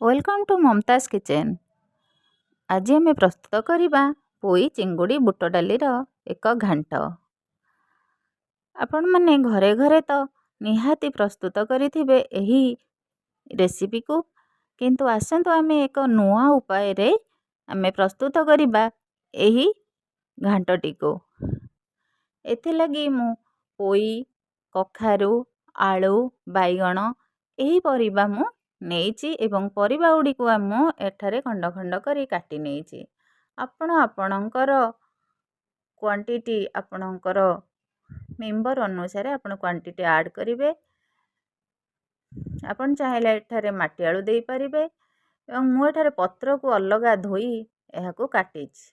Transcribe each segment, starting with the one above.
Welcome to Mumtaz Kitchen। ଆଜି ଆମେ ପ୍ରସ୍ତୁତ କରିବା ପୋଇ, ଚିଙ୍ଗୁଡ଼ି, ବୁଟ ଡାଲିର ଏକ ଘାଣ୍ଟ। ଆପଣମାନେ ଘରେ ଘରେ ତ ନିହାତି ପ୍ରସ୍ତୁତ କରିଥିବେ ଏହି ରେସିପିକୁ, କିନ୍ତୁ ଆସନ୍ତୁ ଆମେ ଏକ ନୂଆ ଉପାୟରେ ଆମେ ପ୍ରସ୍ତୁତ କରିବା ଏହି ଘାଣ୍ଟଟିକୁ। ଏଥିଲାଗି ମୁଁ ପୋଇ, କଖାରୁ, ଆଳୁ, ବାଇଗଣ ଏହି ପରିବା ମୁଁ ନେଇଛି ଏବଂ ପରିବା ଗୁଡ଼ିକୁ ମୁଁ ଏଠାରେ ଖଣ୍ଡ ଖଣ୍ଡ କରି କାଟି ନେଇଛି। ଆପଣ ଆପଣଙ୍କର କ୍ୱାଣ୍ଟିଟି, ଆପଣଙ୍କର ମେମ୍ବର ଅନୁସାରେ ଆପଣ କ୍ୱାଣ୍ଟିଟି ଆଡ଼୍ କରିବେ। ଆପଣ ଚାହିଁଲେ ଏଠାରେ ମାଟି ଆଳୁ ଦେଇପାରିବେ ଏବଂ ମୁଁ ଏଠାରେ ପତ୍ରକୁ ଅଲଗା ଧୋଇ ଏହାକୁ କାଟିଛି।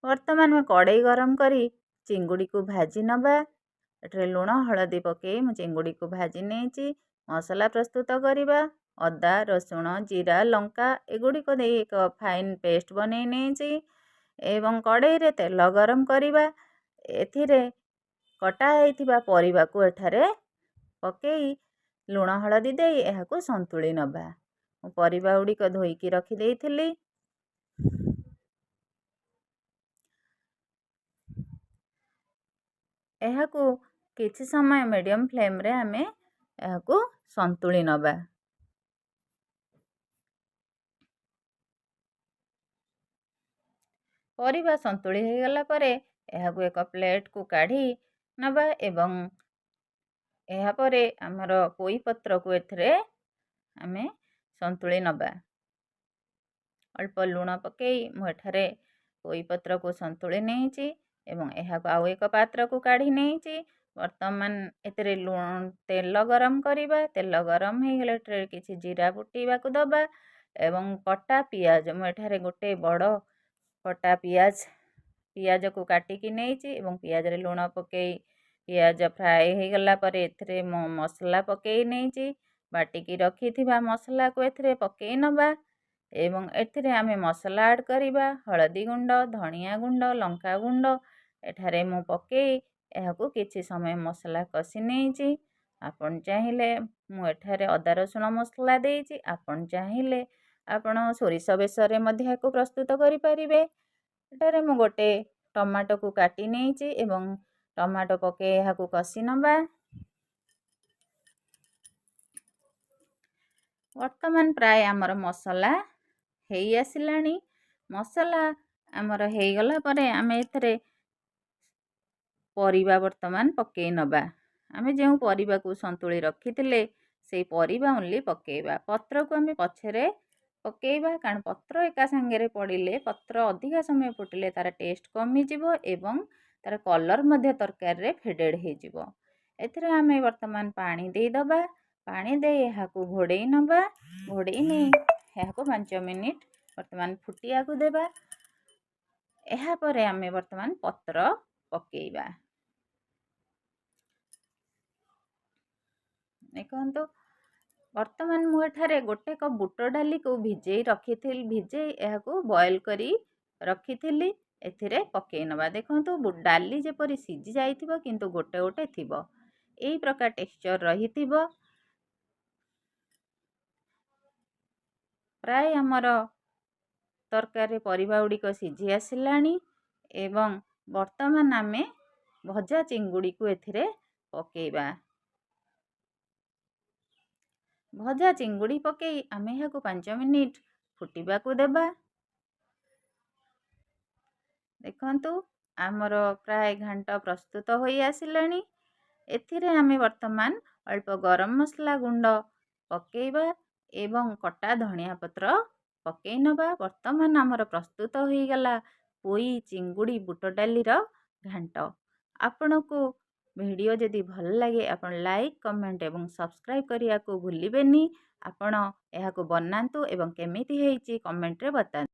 ବର୍ତ୍ତମାନ ମୁଁ କଡ଼େଇ ଗରମ କରି ଚିଙ୍ଗୁଡ଼ିକୁ ଭାଜି ନେବା। ଏଠାରେ ଲୁଣ ହଳଦୀ ପକାଇ ମୁଁ ଚିଙ୍ଗୁଡ଼ିକୁ ଭାଜି ନେଇଛି। ମସଲା ପ୍ରସ୍ତୁତ କରିବା। ଅଦା, ରସୁଣ, ଜିରା, ଲଙ୍କା ଏଗୁଡ଼ିକ ଦେଇ ଏକ ଫାଇନ୍ ପେଷ୍ଟ ବନେଇ ନେଇଛି ଏବଂ କଡ଼େଇରେ ତେଲ ଗରମ କରିବା। ଏଥିରେ କଟା ହେଇଥିବା ପରିବାକୁ ଏଠାରେ ପକାଇ ଲୁଣ ହଳଦୀ ଦେଇ ଏହାକୁ ସନ୍ତୁଳି ନେବା। ମୁଁ ପରିବା ଗୁଡ଼ିକ ଧୋଇକି ରଖିଦେଇଥିଲି। ଏହାକୁ କିଛି ସମୟ ମିଡ଼ିୟମ୍ ଫ୍ଲେମ୍ରେ ଆମେ ଏହାକୁ ସନ୍ତୁଳି ନେବା। ପରିବା ସନ୍ତୁଳି ହୋଇଗଲା ପରେ ଏହାକୁ ଏକ ପ୍ଲେଟ୍କୁ କାଢ଼ି ନେବା ଏବଂ ଏହାପରେ ଆମର ପୋଇ ପତ୍ରକୁ ଏଥିରେ ଆମେ ସନ୍ତୁଳି ନେବା। ଅଳ୍ପ ଲୁଣ ପକାଇ ମୁଁ ଏଠାରେ ପୋଇ ପତ୍ରକୁ ସନ୍ତୁଳି ନେଇଛି ଏବଂ ଏହାକୁ ଆଉ ଏକ ପାତ୍ରକୁ କାଢ଼ି ନେଇଛି। ବର୍ତ୍ତମାନ ଏଥିରେ ଲୁଣ ତେଲ ଗରମ କରିବା। ତେଲ ଗରମ ହେଇଗଲେ ଏଥିରେ କିଛି ଜିରା ଫୁଟିବାକୁ ଦେବା ଏବଂ କଟା ପିଆଜ, ମୁଁ ଏଠାରେ ଗୋଟେ ବଡ଼ କଟା ପିଆଜକୁ କାଟିକି ନେଇଛି ଏବଂ ପିଆଜରେ ଲୁଣ ପକାଇ ପିଆଜ ଫ୍ରାଏ ହେଇଗଲା ପରେ ଏଥିରେ ମୁଁ ମସଲା ପକାଇ ନେଇଛି। ବାଟିକି ରଖିଥିବା ମସଲାକୁ ଏଥିରେ ପକାଇ ନେବା ଏବଂ ଏଥିରେ ଆମେ ମସଲା ଆଡ଼୍ କରିବା। ହଳଦୀ ଗୁଣ୍ଡ, ଧନିଆ ଗୁଣ୍ଡ, ଲଙ୍କା ଗୁଣ୍ଡ ଏଠାରେ ମୁଁ ପକାଇ ଏହାକୁ କିଛି ସମୟ ମସଲା କଷି ନେଇଛି। ଆପଣ ଚାହିଁଲେ, ମୁଁ ଏଠାରେ ଅଦା ରସୁଣ ମସଲା ଦେଇଛି, ଆପଣ ଚାହିଁଲେ ଆପଣ ସୋରିଷ ବେସରରେ ମଧ୍ୟ ଏହାକୁ ପ୍ରସ୍ତୁତ କରିପାରିବେ। ଏଠାରେ ମୁଁ ଗୋଟେ ଟମାଟୋକୁ କାଟି ନେଇଛି ଏବଂ ଟମାଟୋ ପକାଇ ଏହାକୁ କଷି ନେବା। ବର୍ତ୍ତମାନ ପ୍ରାୟ ଆମର ମସଲା ହେଇ ଆସିଲାଣି। ମସଲା ଆମର ହେଇଗଲା ପରେ ଆମେ ଏଥିରେ ପରିବା ବର୍ତ୍ତମାନ ପକାଇ ନେବା। ଆମେ ଯେଉଁ ପରିବାକୁ ସନ୍ତୁଳି ରଖିଥିଲେ, ସେଇ ପରିବା ଓନ୍ଲି ପକାଇବା। ପତ୍ରକୁ ଆମେ ପଛରେ ପକାଇବା, କାରଣ ପତ୍ର ଏକା ସାଙ୍ଗରେ ପଡ଼ିଲେ, ପତ୍ର ଅଧିକା ସମୟ ଫୁଟିଲେ ତା'ର ଟେଷ୍ଟ କମିଯିବ ଏବଂ ତା'ର କଲର୍ ମଧ୍ୟ ତରକାରୀରେ ଫେଡ଼େଡ଼ ହେଇଯିବ। ଏଥିରେ ଆମେ ବର୍ତ୍ତମାନ ପାଣି ଦେଇଦେବା। ପାଣି ଦେଇ ଏହାକୁ ଘୋଡ଼େଇ ନେବା। ଘୋଡ଼େଇ ନେଇ ଏହାକୁ 5 ମିନିଟ୍ ବର୍ତ୍ତମାନ ଫୁଟିବାକୁ ଦେବା। ଏହାପରେ ଆମେ ବର୍ତ୍ତମାନ ପତ୍ର ପକାଇବା। ଦେଖନ୍ତୁ, ବର୍ତ୍ତମାନ ମୁଁ ଏଠାରେ ଗୋଟେ କପ୍ ବୁଟ ଡାଲିକୁ ଭିଜେଇ ରଖିଥିଲି, ଭିଜେଇ ଏହାକୁ ବଏଲ୍ କରି ରଖିଥିଲି, ଏଥିରେ ପକାଇ ନେବା। ଦେଖନ୍ତୁ, ଡାଲି ଯେପରି ସିଝି ଯାଇଥିବ କିନ୍ତୁ ଗୋଟେ ଗୋଟେ ଥିବ, ଏଇ ପ୍ରକାର ଟେକ୍ସଚର୍ ରହିଥିବ। ପ୍ରାୟ ଆମର ତରକାରୀ ପରିବା ଗୁଡ଼ିକ ସିଝି ଆସିଲାଣି ଏବଂ ବର୍ତ୍ତମାନ ଆମେ ଭଜା ଚିଙ୍ଗୁଡ଼ିକୁ ଏଥିରେ ପକାଇବା। ଭଜା ଚିଙ୍ଗୁଡ଼ି ପକାଇ ଆମେ ଏହାକୁ 5 ମିନିଟ୍ ଫୁଟିବାକୁ ଦେବା। ଦେଖନ୍ତୁ, ଆମର ପ୍ରାୟ ଘାଣ୍ଟ ପ୍ରସ୍ତୁତ ହୋଇ ଆସିଲାଣି। ଏଥିରେ ଆମେ ବର୍ତ୍ତମାନ ଅଳ୍ପ ଗରମ ମସଲା ଗୁଣ୍ଡ ପକାଇବା ଏବଂ କଟା ଧନିଆ ପତ୍ର ପକାଇ ନେବା। ବର୍ତ୍ତମାନ ଆମର ପ୍ରସ୍ତୁତ ହୋଇଗଲା ପୋଇ, ଚିଙ୍ଗୁଡ଼ି, ବୁଟ ଡାଲିର ଘାଣ୍ଟ। ଆପଣଙ୍କୁ ଭିଡ଼ିଓ ଯଦି ଭଲ ଲାଗେ, ଆପଣ ଲାଇକ୍, କମେଣ୍ଟ ଏବଂ ସବସ୍କ୍ରାଇବ୍ କରିବାକୁ ଭୁଲିବେନି। ଆପଣ ଏହାକୁ ବନାନ୍ତୁ ଏବଂ କେମିତି ହେଇଛି କମେଣ୍ଟରେ ବତାନ୍ତୁ।